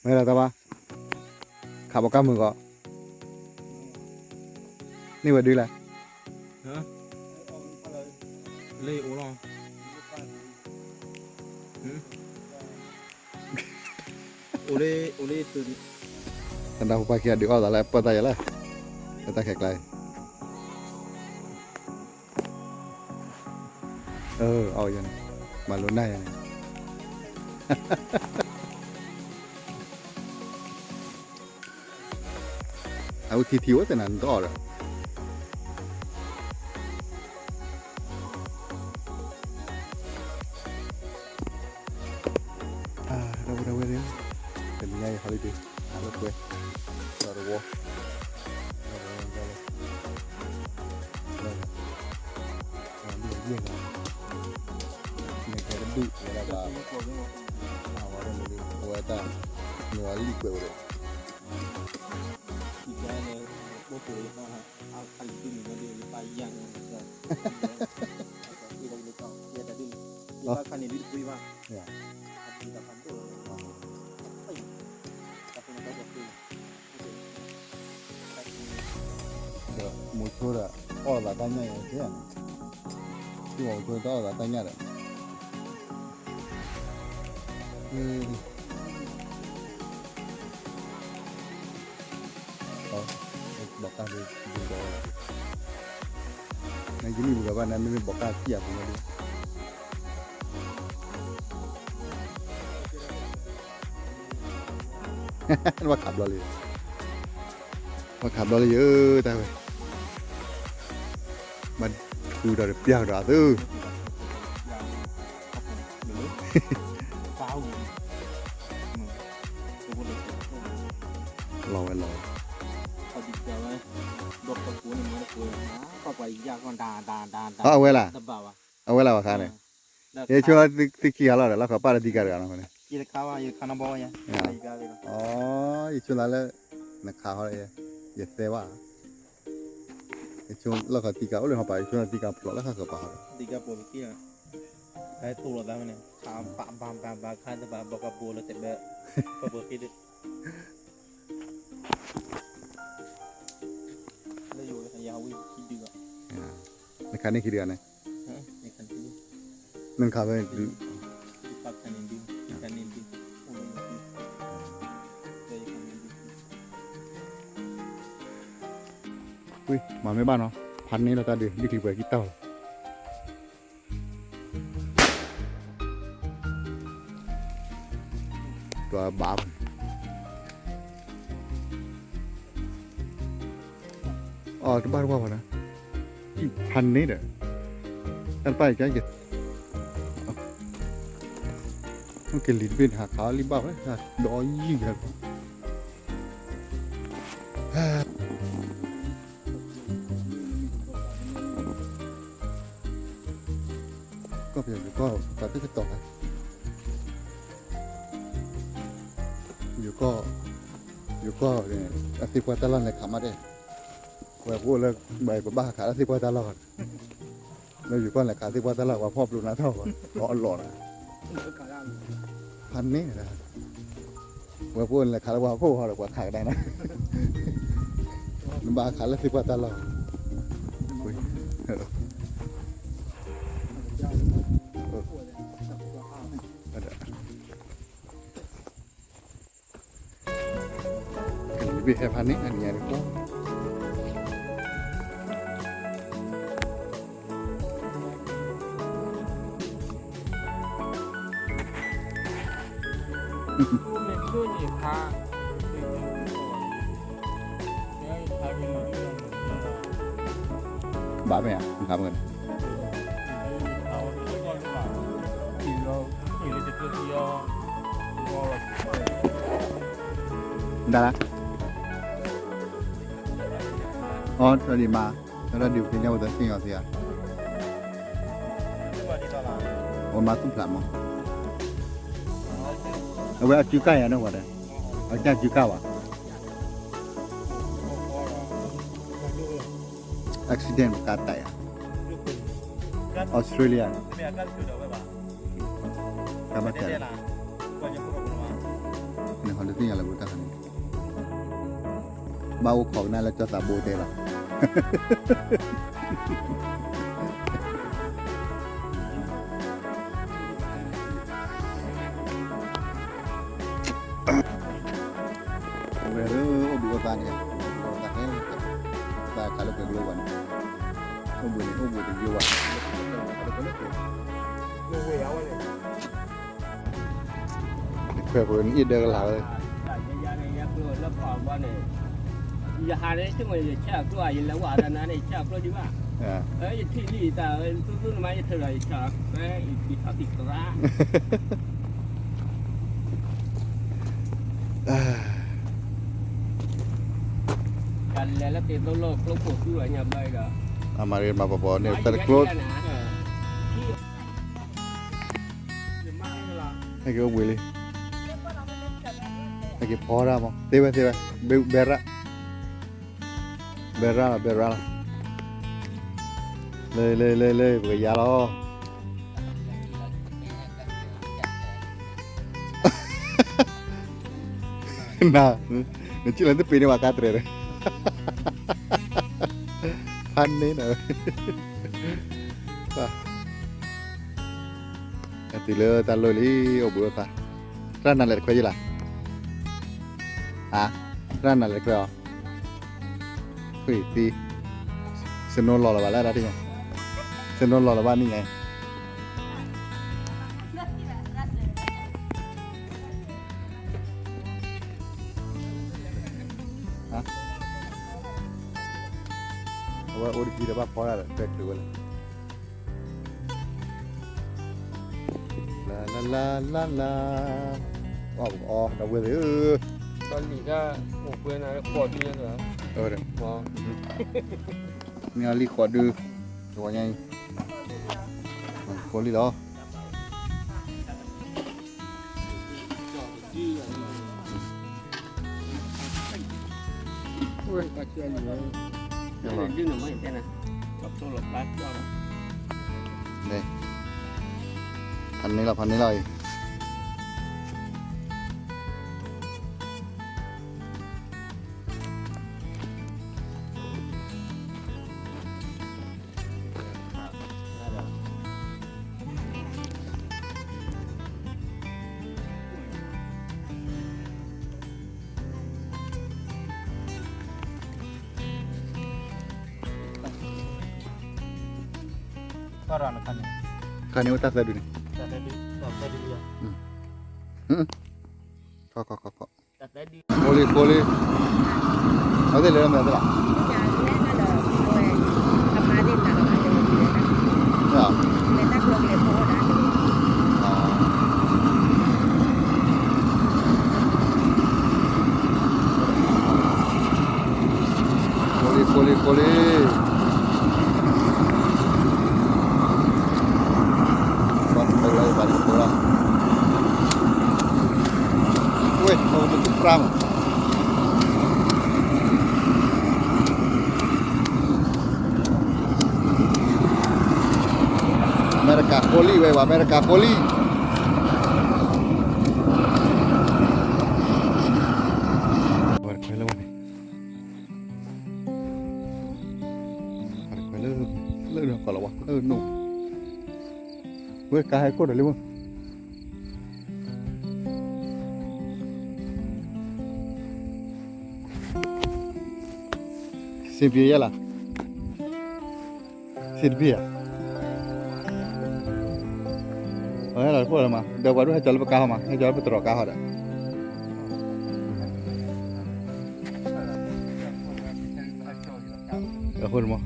မ့ၢ်လၢတၢ်ဘၣ်, ခးဘီကါမုာ်ဂီၢ်, န့ၢ်ဝဲဒုလဲၣ်, လၢအိၣ်လီၤ, အိၣ်လၢ အိၣ်လၢ တနၢ်ဟူပှၤခံဂၤဒုးအီၣ်သးလၢပၢၢ်တၢ်ယဲလဲၣ်, လၢတၢ်ခဲကျါအံၤ အီၣ်ယဲန့ၣ်, မၤလိနၢ်ယဲန့ၣ်, အဝဲထံထံအိၣ်သ့ၣ်နၤနတအီၣ်ဒီး, ဒီပုၢ်ဒီဝဲၢ်သ့ၣ်, တနံၤညါအံၤ holiday, ဟးလိာ်ကွဲ, ဒီးတဝီ, ဒီးတဝီ, ဒီးတဝီ, န့ၣ်ကဲတဒူၣ်ဝဲဒၣ်ဘၣ်, အဝဲဒၣ်လၢအဝဲတၢ်, မ့ၢ်ဝဲလံာ်ကွဲးဝဲဒီး ဒီးမိၤဆိဒီး အီၣ်သးတၢ်ညၣ်ယဲ, သူၣ်ဘီမုဆိတအီၣ်သးတၢ်ညၣ်ဒီး, ဘီကါဒုးဒုးဒီး, နယုၢ်မုၢ်ဂၤဘၣ်န့ၣ် မ့မ့ၢ်ဘီကါစံၣ်အပူၤန့ၣ်ဒုး ဘၣ်ခးဘျီလံ, ဘၣ်ခးဘျီလံယဲ တၢ်ဝဲ, ဘၣ်ဃုဒီးတပျၢ်ကဒီးအသု, လီၤဝဲလီၤဝဲ, အဝဲလၢ်, အဝဲလၢ်ဘၣ်ခါန့ၣ်, ယဆိသုခံဂၤလီၤဒီး လီၢ်ခီပာ်လၢသံကၤတဂၤနီၤန့ၣ်, ယဆိလၢ နခးဟီ, ယသဲဘၣ်, ယဆိလီၢ်ခီသံကၤအိၣ်လၢဟီပာ် ယဆိလၢသံကၤဖျိးလၢခါဃၢၤပာ်ဟီဒီး, နခးန့ၢ်ခံတဂၤန့ၣ်, နခးဝဲဒုး, မၤမ့ၢ်ဘၣ်နီၤ, ဖးန့ၢ်လီၤတၢ်ဒုး ဒ်ချံပှဲၤကံၢ်တၢ်လီၤ, တွဘၣ်ဖဲန့ၣ် အီၤတဘၣ်တဝၢ်ဘၣ်နီၤ, ဖးန့ၢ်ဒီး, တၢ်တပၣ်န့ၣ်ကဲ, ကလံၤတဘ့ၣ်န့ၣ် ဟးခးလံဘၣ်ဝဲ, ဒီးယံာ်ဂၤ ကီၢ်ပယီၤယိၤကီၢ် တၢ်တကတီၢ်, ယိၤကီၢ်, ယိၤကီၢ်န့ၣ် အသ့ၣ်ပှၢ်တၢ်လီၢ်လဲၤခးမးဒဲး, ဝဲပအိၣ်လၢ ပဘၣ်ဟးခးလၢသ့ၣ်ပှၢ်တၢ်လီၢ်, လၢယိၤကီၢ်လဲၤခးသ့ၣ်ပှၢ်တၢ်လီၢ် ပှၤဖီၣ်ပျိနါထီၣ် အလီၢ်, ဖးန့ၢ်, ဝဲပအိၣ်လဲၤခးလၢပှၤခိၣ်ဟီဒီး ပှၤခးကဒါနၤ, နဘၣ်ခးလၢသ့ၣ်ပှၢ်တၢ်လီၢ် ဘ့ၣ်ဟဲဖးန့ၣ် အနံၤညါန့ၣ် ဘၣ်မ့ၢ်ဧါ, မ့ၢ်ဧါ, ဒၣ်လၢ, အီ တၢ်ဒံးမး, တၢ်ဒံးပသ့ၣ်ညါဝဲတသ့ၣ်ညါသ့ဧါ, အဝဲမၤသူၣ်ဖျးမး, အဝဲအစုကၢ်ယၤန့ၣ်ဝဲဒီး, အကစၢ်စုကၢ်ဘၣ် accident ကါတၢ်ယၤ, Australia, ကါဘၣ်တၢ်, န့ၣ် holiday သ့ၣ်ညါလၢပတၢ်ခါန့ၣ် ဘၣ်အိၣ်ခိးကနၣ်လၢကၠီသးဘိတဲလီၤ. ဝဲလၢအိၣ်ဘှံးအိၣ်သါန့ၣ် အိၣ်ဘှံးအိၣ်သါန့ၣ် သးခးလၢပှဲၤကလိဘၣ်န့ၣ် အိၣ်ဘှံးန့ၣ် အိၣ်ဘှံးတယိဘၣ် ခွဲးဖိန့ၣ် အံၤဒၢကလၤဝဲ ယဟးန့ၣ် ယဆၢကျိၣ် ယလဲၤဝဲဒၣ်နၤန့ၣ် ယဆၢကျိၣ်ဒံးဘၣ်. ယထံၣ်လံတၢ် သူသူနမါ ယထုးဒီး ယဆၢ ယထီၣ်သံသရၣ် ယလဲၤလၢသ့ၣ်သိလၢကျိဖိသူဒီးညါဘျီဒီး အမၤရံမၤပီၤပီၤန့ၣ် တၢ်တကျိ ဟဲက့ၤအိၣ်ဘှံးလံ ဟဲက့ၤဖီဒၣ်မး သ့ဝဲသ့ဝဲ ဘဲရၣ် ဘဲရၣ်လီၤ ဘဲရၣ်လီၤ လၢ လၢ လၢ လၢ ပကယါလီၤ န နကံၣ်လၢတပ့ၤန့ၢ်ဝဲကါတြဲၤဒီး ဖးန့ၢ်နၤ တုၤလၢတၢ်လီၢ်လံ အိၣ်ဘှံးအိၣ်သါ တၢ်နၤလဲၤတခွဲယလၢ် ဟါ တၢ်နၤလဲၤတခွဲအီၤ ခွံသံ စနိလီၤလၢၤဘၣ်လၢတၢ်တညါ စနိလီၤလၢၤဘၣ်နံၣ်ညါ အဝဲအိၣ်တကံဒီးဘၣ်ဖီဒၣ်ဒီး ပဲချုးဝဲလၢ လၢ လၢ လၢ လၢ လၢ အီၣ် အီၣ်ဒီးဝဲသ့ၣ်ဧၢ တၢ်လံၤတၢ်အိၣ်ကွဲနၤလၢဃီဒုလၢ မ့ၢ်အလံၤဃီဒု တဝီညါအံၤ ဃီလံလီၤ ဖးန့ၢ်လီၤ ဖးန့ၢ်လီၤအံၤ ခါန့ၣ်အိၣ်တၢ်သၢဒုန့ၣ် ခီခီခီခီ ဃိလံ ဃိလံ အဝဲသ့ၣ်လဲၤလၢမဲာ်သ့ၣ်လီၤ ဃိလံ ဃိလံ ဃိလံ ဘၣ်တၢ်လၢဘၣ်တၢ်လၢ ဝဲ မ့ၢ်ကမ့ၢ်တပြၢ်မး အမဲရကၤဃိလံဝဲ ဝဲအမဲရကၤဃိလံ ဝဲတခွဲလၢဝဲန့ၣ် ဝဲတခွဲလၢ လၢကီၢ်လီၤဝါ လၢနိၣ် ဝဲကါဟဲကိၣ်ဒီးလံဝဲ စံးပယဲလီၤ စံးတပျံၤဧါ အဟဲလီၤတဖၣ်လီၤမး ဒီးပှၤဒိၣ်ဟဲကၠီလၢပကါဟီမး ဟဲကၠီလၢပတြီၤကါဟီဒီး အဃိန့ၣ်မး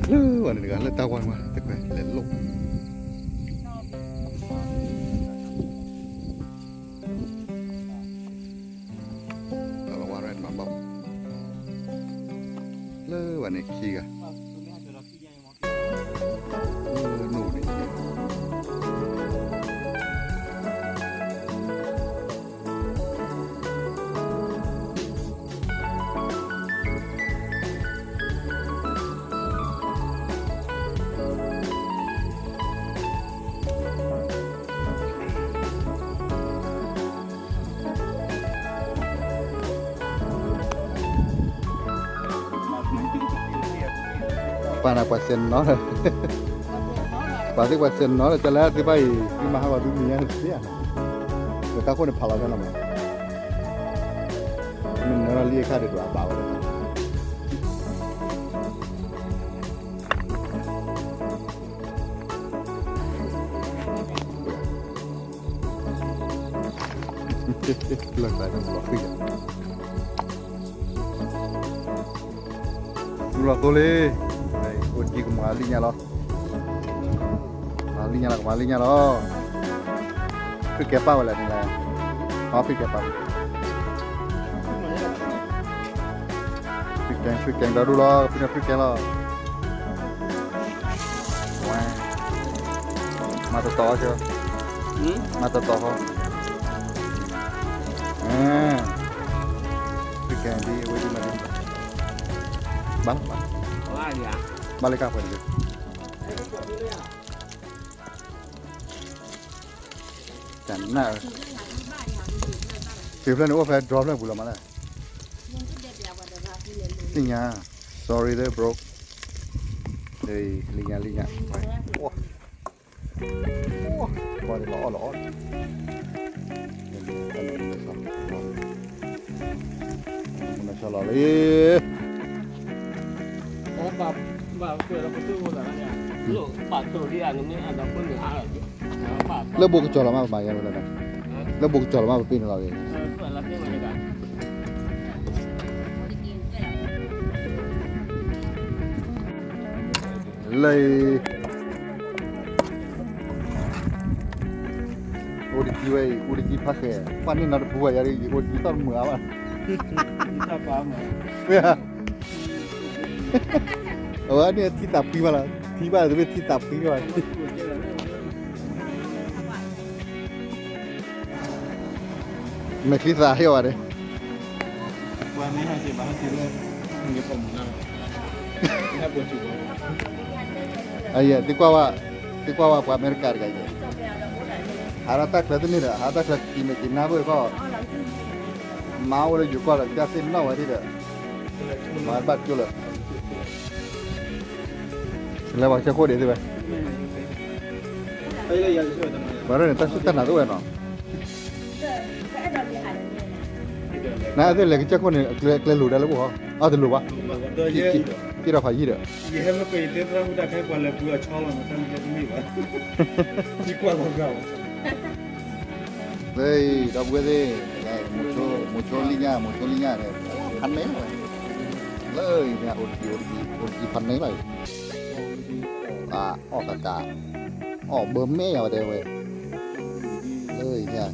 လၢဝဲန့ၣ်တဂၤ လၢတၢ်ဝါန့ၣ်မး တခွဲလဲၤလိၣ် ဝဲမး လၢဝဲန့ၣ်ခံဂၤ လၢနိၣ်န့ၣ် ပှၤနၤပှၤစဲးနီၤလၢ ပှၤသ့ၣ်ပှၤစဲးနီၤလၢ ကလဲၤသ့ၣ်ဘၣ်အံၤ သုမၤဟးဂီၤသုမံၤညါသ့ဧါ, ဒီးတၢ်ခိၣ်န့ၣ်ဖးလီၤဖဲလီၤမး, မ့ၢ်နၢၤလီၤလံအခါဒ်သိးအဘၣ်ဝဲလီၤ. လၢကျဲန့ၣ်ဘျီဃံယၤ ဘျီသိလံ, အိၣ်တကံကမၤလံညါလီၤ, မၤလံညါလီၤ ကမၤလံညါလီၤ, ဖုၣ်ကဲပၢ်ဝဲလဲၣ်န့ၣ်လဲၣ်, အဖုၣ်ကဲပၢ်, ဖုၣ်ကဲ ဖုၣ်ကဲဒီဒူၣ်လီၤ ဖုၣ်န့ၣ်ဖုၣ်ကဲလီၤ. ဝဲ မၤတတီၤဆၢ, မၤတတီၤဃီ, အကဲဒ်အဝဲဒ်မးဒ်, ဘၣ်လီၤဘၣ်, ဘၣ်လၢကၢ်ပှဲၤတဂ့ၤ, တနၢ်, စံးဖျၢၣ်န့ၣ်အိၣ်ဖဲ drop ဖျၢၣ်ပူၤလီၤမးလဲၣ်, သ့ၣ်ညါ, sorry သ့ bro, လံညါလံညါ, ကွၢ်လီၤအီၣ်လီၤအီၣ်, မနုၤလီၤလံ, လၢဘိကစီၤလီၤမးပမၤယါဝဲလၢ, လၢဘိကစီၤလီၤမးပပ့ၢ်န့ၣ်လီၤဂ့ၤ, လၢ အိၣ်တကံဝဲအံၤ အိၣ်တကံဖးဃဲး ပှၤန့ၢ်နီတပူၤဘၣ်ယၤ အိၣ်တကံသီၣ်တမုာ်အါဘၣ်, အဝဲန့ၣ်ထံသးဖှံဘၣ်လီၤ ထံဘၣ်တမ့ၢ်ထံသးဖှံဘၣ် မဲာ်ချံသးဟ့ၣ်အီၤဘၣ်ဒီး, အယဲၢ် သံကွၢ်ဝဲ, သံကွၢ်ဝဲပှၤအမဲရကၤတဂၤအံၤ, ဟးထီၣ်တၢ်ချၢတန့ၢ်ဒီး ဟးထီၣ်တၢ်ချၢက့ၤမဲာ်က့ၤနါဘၣ်ခီ, မၤအိၣ်လၢယိၤကီၢ်ဒီး ကစၢ်သ့ၣ်နီၣ်ဝဲဒၣ်ဒီး, မၤဘၣ်ကၠိလၢ လဲၤပှၤဆဲခိၣ်ဒံးသ့ၣ်ဝဲ, ပှၤရဲၣ်န့ၣ် တၢ်စူၢ်တၢ်နာ်သ့ၣ်ဝဲနီၤ, နအသ့ၣ်လဲၤကစၢ်ခိၣ်န့ၣ် အကျဲလိၤဒၣ်လၢပှၤ, အတလိၤဘၣ်, က့ၤထီၣ်ဖးယံၤဒီး, လၢအံၤ ဒီပုၢ်ဝဲၢ်သ့ၣ်, မိၤဆိလံညါ မိၤဆိလံညါန့ၣ်, ဖးန့ၢ်ဝဲ, လၢအံၤ အိၣ်တကံ အိၣ်တကံ အိၣ်တကံဖးန့ၢ်လီၤ, အီၣ်ကးကး, အီၣ်ဘၢမဲာ်ယၤဝဲတဲဝဲ, လၢအံၤ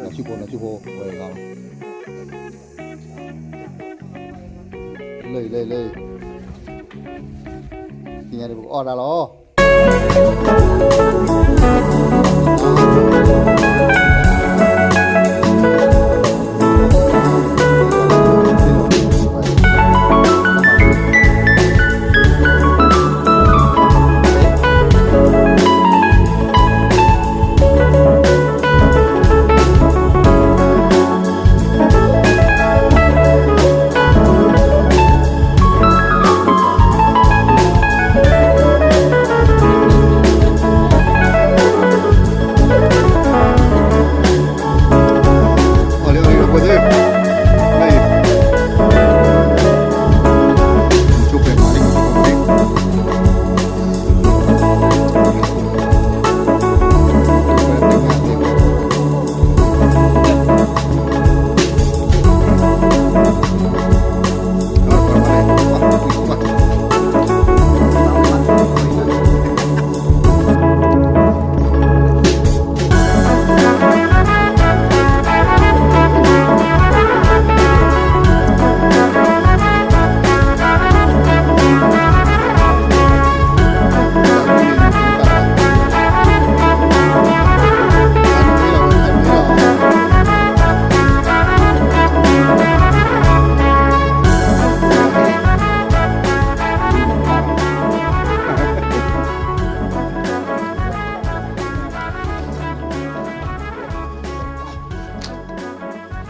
နဆူၣ်ဖိ နဆူၣ်ဖိဝဲလီၤ, လၢအံၤ လၢအံၤ လၢအံၤ, သ့ၣ်ညါဒီးပကအီၣ်ဒၣ်လီ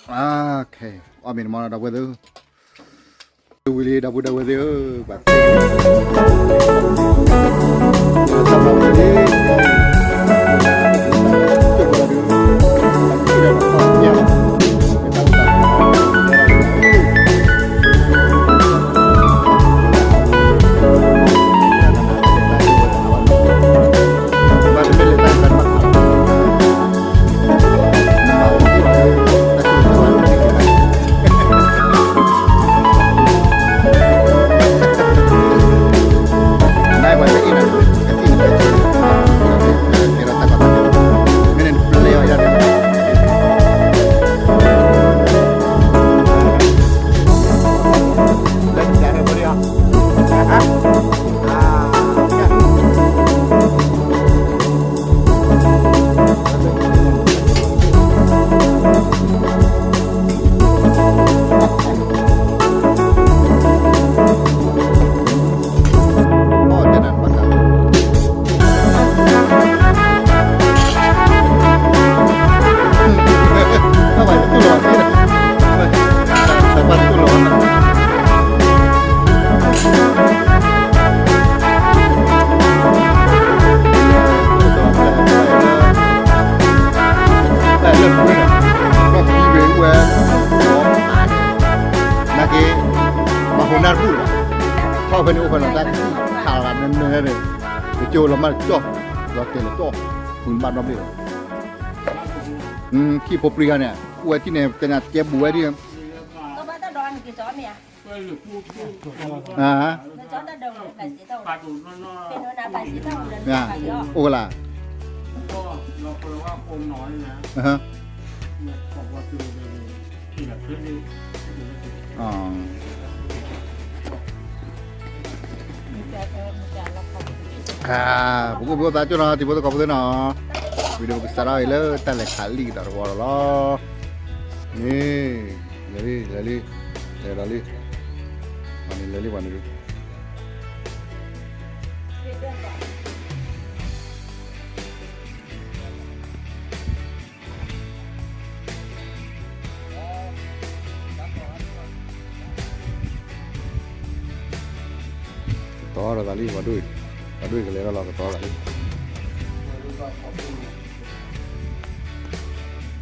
ၤ. အါ, ခဲ, အီၣ်မ့ၤတမီၢ်ဒီပုၢ်ဝဲၢ်သ့ၣ်ဧၢ, ဝံၤလံ ဒီပုၢ်ဝဲၢ်သ့ၣ်ဧၢ, ဘၣ်သ့ၣ် တၢ်ဘၣ်ဝဲလံ, ကၠိၣ်ပူၤဒီးဒုး, အထံၣ်ဒီးတခီပညီလီၤ, ဘၣ်တမ့ၢ်လၢတၢ်ဘၣ် နာ်က့, ပှၤဟိးနၢ်တဘူၣ်လီၤ, ထီၣ်ဖဲန့ၣ်အိၣ်ဖဲလီၤတၢ်ခံခးလီၤနၢၤနၢၤန့ၣ်, ကကၠိလီၤမၢ်တကၠီၣ်, လီၤတဲာ်လီၤတီၢ်, ဖုနဘၣ်ဒီဘ့ၣ်လီၤ, ခံဖိပြံခါန့ၣ်, အိၣ်ဝဲထံၣ်န့ၣ် တဲနၤကဲဘူးဝဲဒၣ် အိၣ်ကလၢ်, ပကဘၣ်သးကၠိၣ်နီၤ တံၤဖိသကိးဖိသ့ၣ်နီၤ, ဝံၤဒီးပကစးထီၣ်အံၤလၢတၢ်လဲၤခးလံၣ်ကဒီးတဝီဒီးလီၤ, န့ၣ်, လဲၤလံ, လဲၤလံ, လဲၤဒီးလံ, ပှၤန့ၣ်လဲၤလံ ပှၤန့ၣ်လံ ကတီၤဒီးသးလံ ပှၤဒိၣ်, ပှၤဒိၣ်ကလဲၤထီၣ်လီၤ ကတီၤသးလံ, ပက့ၤ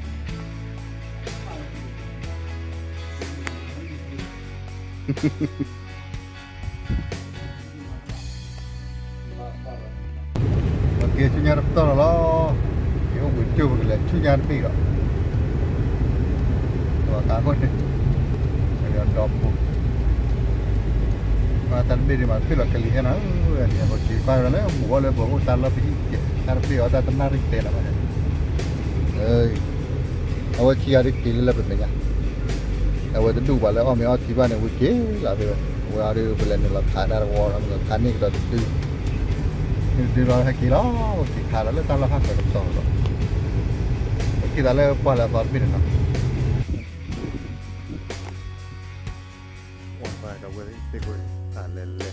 ဆူညါတပတီၢ်လီၤလီၤ, ယအိၣ်ဘှံးကၠိၣ်ပကလဲၤဆူညါတဘ့ၣ်ဒီး, ပှၤကးခိၣ်န့ၣ်, ဒီဖိ, ပှၤတၢ်တဘ့ၣ်ဒံးမး ဖ့ၣ်လီၤကလံၤဟဲနီၤ, ပက့ၤကွၢ်လၢမူၤအီၣ်လၢပအိၣ်တၢ်လီၢ်ပဟံၣ်ကဲး တၢ်တဘ့ၣ်အီၤတၢ်တနၣ်ရံၣ်တဲလီၤဘၣ်န့ၣ် အဝဲခံဂၤဒ်က့ၤလၢလၢပမဲာ်ညါ, အဝဲတဒူၣ်ပှၤလၢအီၣ်မ့ၤအီထံဘၣ်န့ၣ် ဝံၤက့ၤလီၤသ့ဝဲ, ဝဲအီၤဒ်ပလဲၤနုာ်လီၤခးတၢ်တဝီဒီး နုာ်လီၤခးန့ၢ်ကဒီးတဒု, ဒုလီၤဟဲက့ၤလီၤ, က့ၤခးလီၤလၢတၢ်လီၢ်ခါဃၢၤတတီၤလီၤ, ပက့ၤသးလၢပှၢ်လၢအသီတဘ့ၣ်န့ၣ်လီၤ, ပှၤကဝဲသ့ၣ်ကိးတၢ်လဲၤလဲၤ,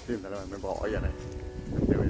သ့ၣ်မတၤလၢမ့ၢ်ဘၣ်အီၣ်ယၤန့ၣ်, တဲဝဲ